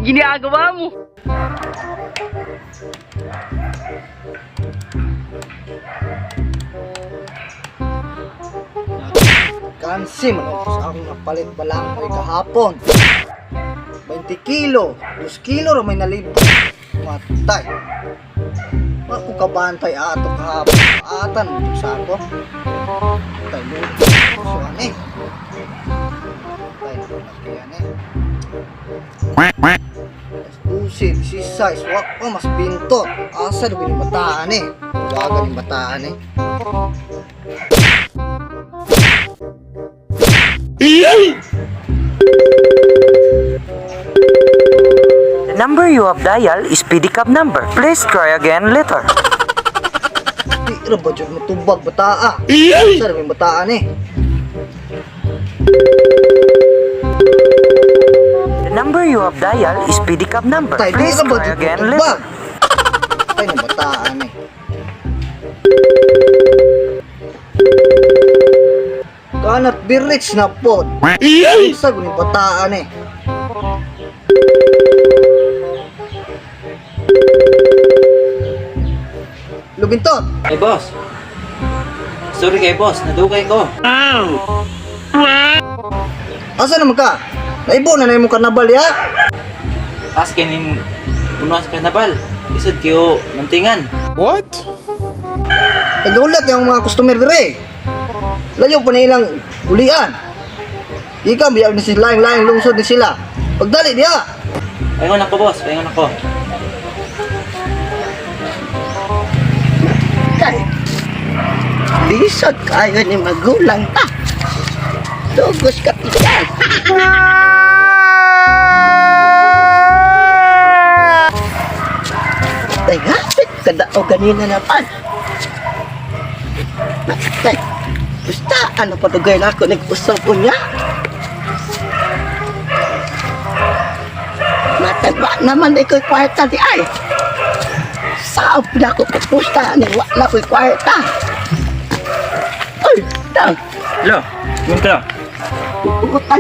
Ginagawa mo. Kansi man ako sa akong napalit balanghoy kahapon. 20 kilo, 2 kilo ra may nalibot. Matay. Wa ko kabantay ato kahapon. Atan mo sa ako. Tay mo. So ani. Tay laki ani. Alas 12, 16, wa ko mas bintot. Asa do ni bataan eh. Waga ni bataan eh. The number you have dialed is pedicab number. Please try again later. Di ra ba jud motubag bataa? Asa ra may bataan eh. The number you have dialed is pedicab number. Tay, di Please ka ba try dito again tubag? later. Tay, ng bataan eh. Kanat be rich na pod. Isa ko ni bataan eh. Lubintot! Ay, boss. Sorry kay boss, nadugay ko. Asa naman ka? Naibo na na imong karnabal ya? As kay ning unuan sa karnabal. Isod kayo mantingan. What? Nagahulat yung mga customer dire. Layo pa na ilang ulian. Ikaw, biyaw ni sila, laing lungsod ni sila. Pagdali diha. Paingon ako, boss. Paingon ako. Kay, lisod kayo ni magulang ta. Dugos kapitan. Tay, hapit kada o ganina na pan. Tay, basta ano pa dugay na ako nag-usap ko niya. Matagwa naman iko'y kwarta di ay. Saop na ako pupusta ni wa na ko'y kwarta. Uy, tang, Lo, yun ka. puputan.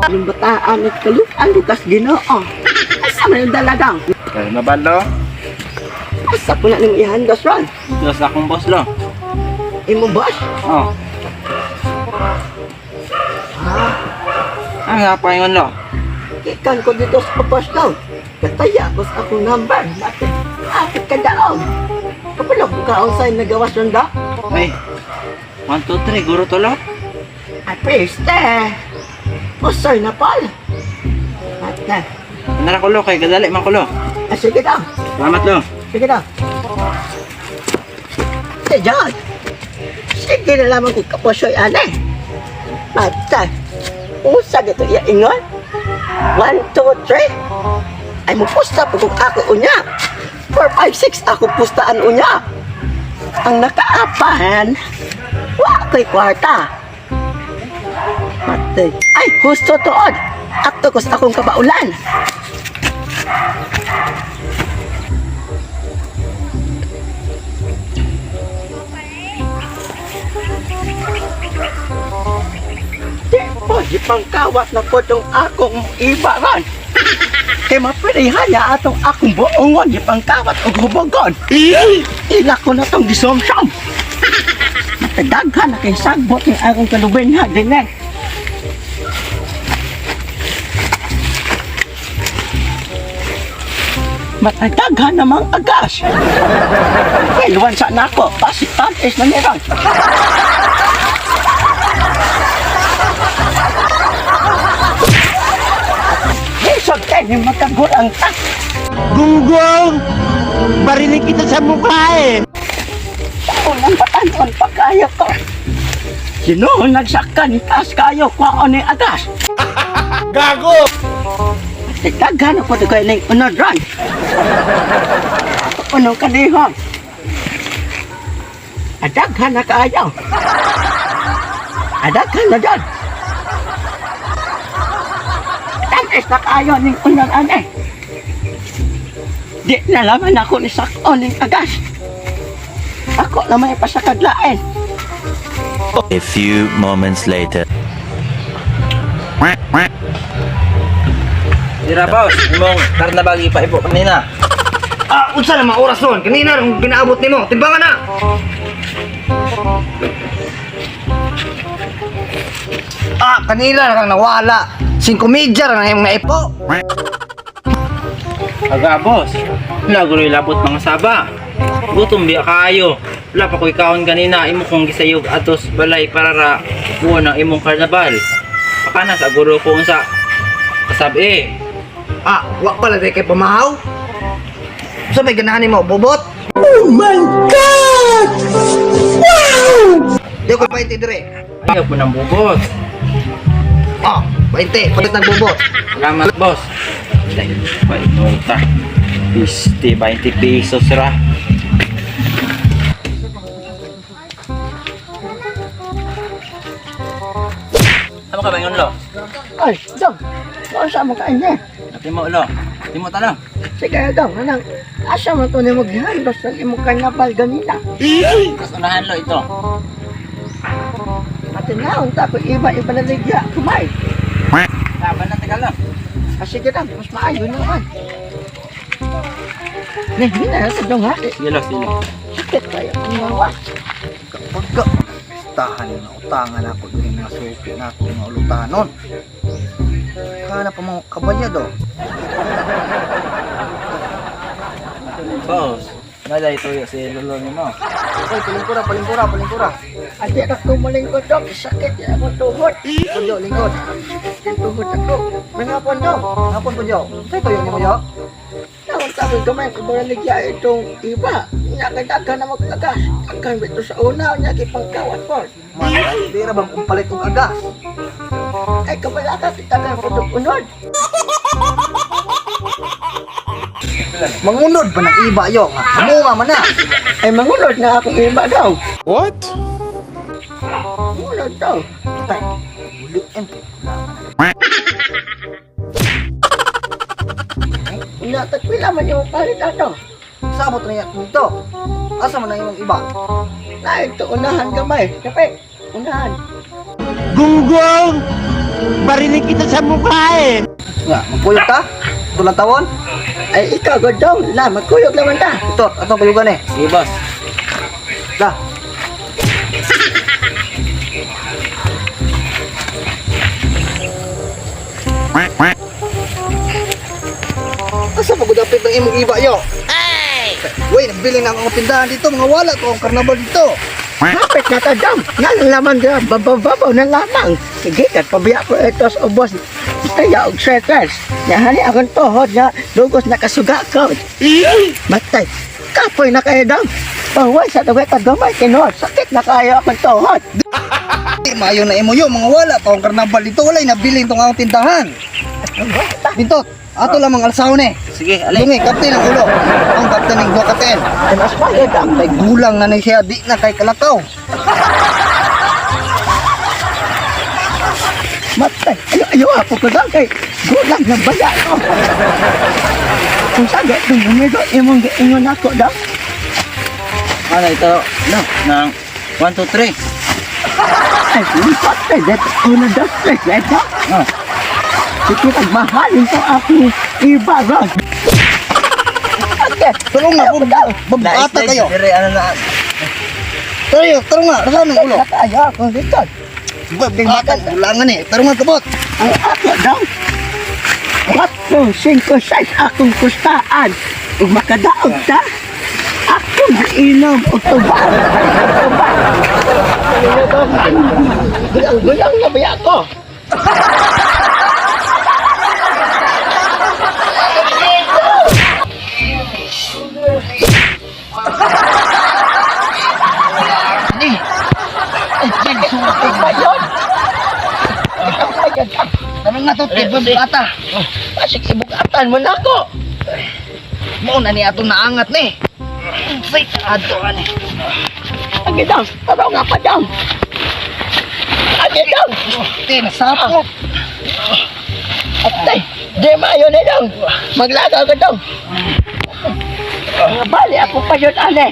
Yung bataan at kalukan lukas ginoo. Asa man yung daladang? Karnabal, lo. Asa po na nang ihandas ron? Dito sa akong boss, lo. Imo boss? Oh. Ah, nga paingon, lo. Kikan ko dito sa boss daw. Kataya ko sa akong number. Bakit? Akit ka daon. Kapalog ko kaon sa'yo nagawas ron da? Ay. 1, 2, 3, guro to, lo. Ay, peste. Pusoy na pal. At na. Nara ko, lo. Kay gadali man ko, lo. Ah, sige daw. Salamat, lo. Sige na. Sige, John. Sige na lamang kung kaposoy, ane. Matay. Usag ito iya ingon. 1, 2, 3. Ay, mupusta po kung ako unya. 4, 5, 6, ako pustaan unya. Ang nakaapan, wa ko'y kwarta. Matay. Ay, husto tuod. Akto ko sa akong kabaulan. Di po, di pangkawat na po itong akong iba ron. Kay mapirihan niya atong akong buongon, di pangkawat og hubogon. Ila ko na tong gisomsom. Matadaghan na kay sagbot ng akong kalubin ha, din eh. Matadaghan namang agas. Kailuan sa nako, pasitan is na niron. Isog kayo magkagurang ta. Gunggong! Barinig kita sa mukha eh! Unang patanon pa kayo ko. Ginoo nagsakan taas kayo kwaon ni agas. Gago! Daghan ako dugay ning unod ron. Unong kalihon. Adaghan na kaayo. Adaghan na dyan. Tamis na kaayo ning unod ane. Di na laman ako ni sakon ning agas. Ako naman ipasakadlain. A few moments later. Dira boss, imong karnabal ipaipo kanina. Ah, unsa na mga oras nun? Kanina kung ginaabot nimo, timbangan na. Ah, kanina na kang nawala. 5:30 ra na imong naipo. Aga boss, wala guloy labot mga saba. Gutom biya kaayo. Wala pa ko'y kaon kanina, imo kong gisayog atos balay para ra buwan ang imong karnabal. Pakana sa guro ko unsa kasabi. Ah, wa pala day kay pamahaw. Unsa may ganahan nimo, bobot? Oh my God! Wow! Di ko 20 dire. Ayaw po ng bubot. Ah, 20, palit ng bobot. Salamat boss. Dahil pa inota. 50, 20 pesos ra. Ano ka ba yun, lo? Ay, dong. Unsa mo kain niya? Ate mo, lo. Ate mo talo. Sige, dong. Anang, asa man to ni maghandos ng imong karnabal ganina? Tapos unahan, lo, ito. Ate na, unta ko iba-iba na ligya. Kumay. Laban na, tagal, lo. Kasi kita, mas maayo naman. Nih, na sa dong ha. Sige, lo, sige. Sakit kayo ang nawa. Pagka pistahan na utangan ako din mga suki na ako mga ulutanon. Kana pa mga kabayad oh. Boss, nada ito si lolo ni mo. Oy, palingkura, palingkura, palingkura. Ate ka kumalingkod dong. Sakit yan ako tuhod. Lingkod yo, lingkod. Yung tuhod ako. Mga po dong. Hapon po yo. Say toyo nimo yo. Nawang tabi gamay ko ba ligya itong iba. Nya kay daghan na magtagas. Daghan ito sa una, nya kay pangkawat po. Man, di ra bang kung palit og agas. Ay kabalaka kita kay pudok unod. Mangunod pa ng iba yo nga. Munga man na. Ay mangunod na akong iba daw. What? Mangunod daw. Tay, buliin kay Nya tagpila man yung palit ato. Sabot na yan dito. Asa man na imong iba? Na ito unahan gamay. Kapit, unahan. Gunggong! Barinig kita sa mukha eh! Nga, magkuyog ta? Tulang tawon? Ay ikaw godong, la magkuyog naman ta. Ito, atong kuyugan eh. Sige, boss. Da. Asa pagudapit ng imong iba yo? Ay! Wey, nagbili na akong tindahan dito, mga wala ko ang karnabal dito. Hapit na ta dam. Nga laman dira babaw na lamang. Sige kat pabiya ko ito sa ubos. Kaya og seconds. Nahali akong tuhod nga lugos na kasuga ko. Matay. Kapoy na kayo dam. Pahuway sa tugay kagamay tinuod. Sakit na kayo akong tuhod. Di, maayo na imo yo, mga wala ko ang karnabal dito, walay nabili itong akong tindahan. Bintot, ato lamang alsahon eh. Sige, alay. Lungi, kapten ang ulo. Ang kapten ng Dukaten. Ay mas maayo dam. Kay gulang na ni siya, di na kay kalakaw. Matay. Ayo ayo ako ko dam kay gulang na baya ko. Kung sa gatong gumigo imong giingon ako dam. Ano ito? No, ng 1, 2, 3. Ay, patay, that una das tres, ito. Ah. Sige, mahalin to akong iba ron. Okay, Tulong nga, babata kayo. Dire, ano na? Tayo, tarong nga, rasan ang ulo. Ayaw akong likod. Babata, gulangan eh. Tarong nga, kabot. Ang ako daw. 4, 5, 6 akong kustaan. Ug makadaog ta. Akong inom og tubag. Tubag. Gulang-gulang na ba ako? Tarong nga to, babata. Pasig ibugatan mo na ako. Mao na ni atong naangat ni. Say, ato ani. Agi daw, taraw nga pa daw. Agi daw. Ti, nasapot. Atay, di maayo na daw. Maglagaw ka daw. Mga bali, ako pa yun, ane.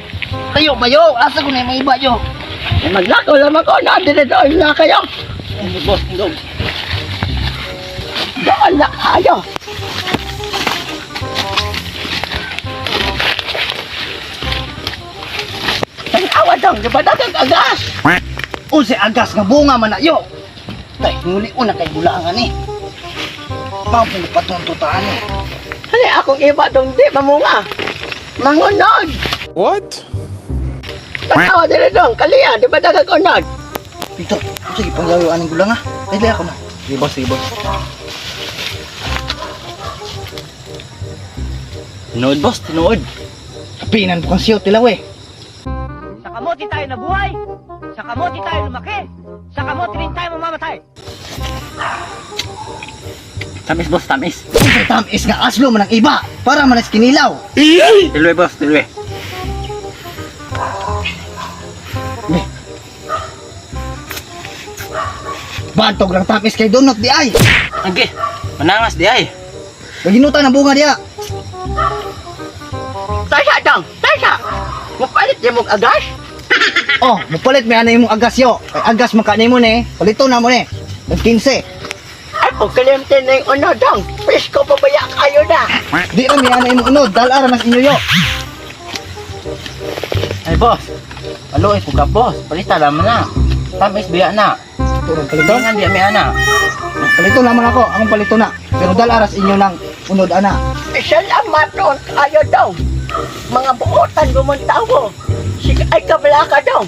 Tayo ba yo? Asa ko na yung iba yo? Eh, maglakaw lamang ko na dire doon na kayo. Boss, tindog. Doon na kayo. Tanawa dong, di ba dagang agas? Unsa agas nga bunga man na yo? Tay, nguli na kay bulangan ni. Mao patunto ta ani. Hani akong iba dong di mamunga. Mangunod. What? Tanawa dire dong, kaliya, di ba dagang unod? Victor, unsa gipangyayo aning gulang ah? Ay, dili ako na. Sige boss, sige boss. Tinuod boss, tinuod. Kapinan po kang siyo, tilaw eh. Sa kamote tayo nabuhay! Sa kamote tayo lumaki! Sa kamote rin tayo mamamatay! Tamis boss, tamis. Unsa tamis nga aslo man ang iba para man is kinilaw. Tilwe boss, tilwe. Bantog lang tamis kay donot di ay. Age, manangas di ay. Naginutan ang bunga diya. Tasa dong, tasa. Mupalit di mong agas? Oh, mupalit may anay imong agas yo. Ay agas man ka nimo ni. Palito na mo ni. Nag 15. Ay, pagkalimte na yung unod dong. Presko pa ba kayo na? Di ra may anay imong unod, dal-ara mas inyo yo. Ay boss, aloy ko ka boss, palita laman na. Tamis biya na. Turong palito. Tulingan biya may ana. Palito naman ako, akong palito na. Pero dal-aras inyo ng unod ana. Salamat noon kayo daw. Mga buotan gumuntawo. Sige ay kabala ka daw.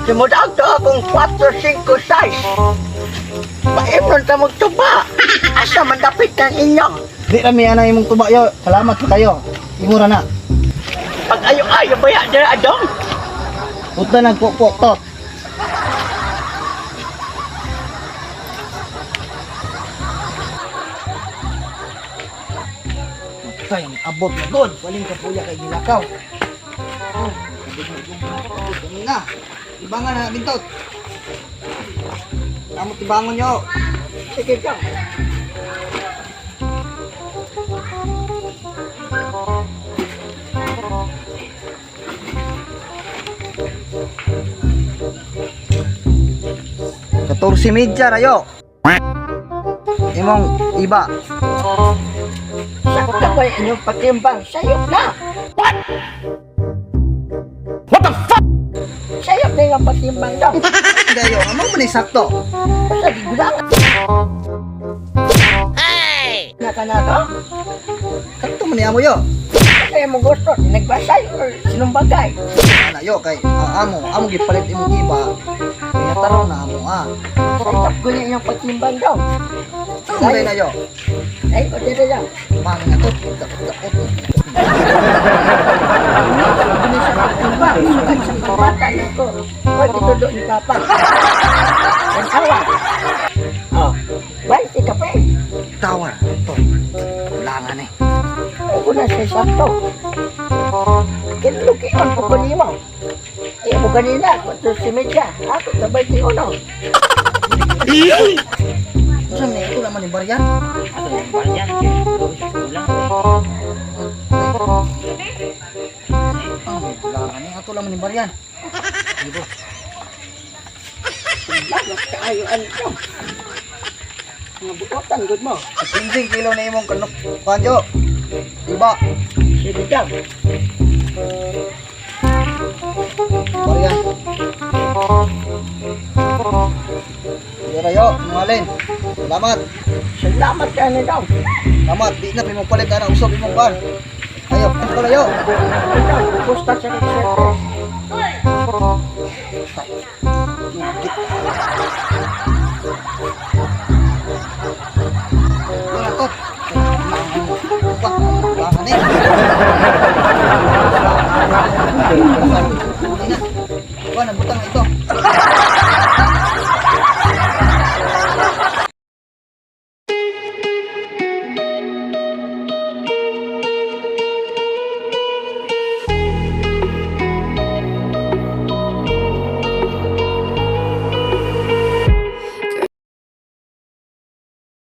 Simudag to akong 4, 5 size. Paimnon ta magtuba. Asa man dapit ng inyo. Di ra may anay imong tuba yo. Salamat pa kayo. Imura na. Pag ayo-ayo ba ya dira dong? Puta nagpukpok to. Patay, ang abot na god. Waling kapuya kay gilakaw. Oh, abot na kanina. Ibangan na bintot. Amo tibangon yo. Sige dong. Katorse media rayo. Imong iba. Sakto ba yung inyong patimbang? Sayop na! What? What the fuck? Sayop na yung patimbang daw. Dayo, amo man ni sakto. Basta di gulangan. Ay! Naka na to? Sakto man ni amo yo. Kaya mo gusto, nagbasay or sinumbagay. Ana yo kay amo, amo gipalit imong iba. Pinatarong na amo ah. Sayop ko niya yung patimbang daw. Ano na yo? Ay, ko dito lang. Mano na to, dakot-dakot. Ano sa patimbang? Sukat sa pabata na ko. Hoy, itudo ni Papa. Ang awa. Oh, why si kape? Tawar to. Kulangan eh. Ako na siya sakto. Kinlukion po ko nimo. Ay, mo kanina, kung si Medya. Ako, sabay si Uno. Unsa man ito naman ni Baryan? Ato yung baryan. Kulang. Ang kulangan eh. Ato naman ni Baryan. Sige boss. Lagot kaayo ano ko. Mga buotan, good mo. 15 kilo na imong kanok kanyo. Iba, Sige daw. Baryan. Dira yo, mangalin. Salamat. Salamat ka na daw. Salamat. Di na mo palit ana usab imong pan. Ayo, ko na yo. Ikaw, Gusto sa research. Wala to. Kulangan eh. Wala, butang ito.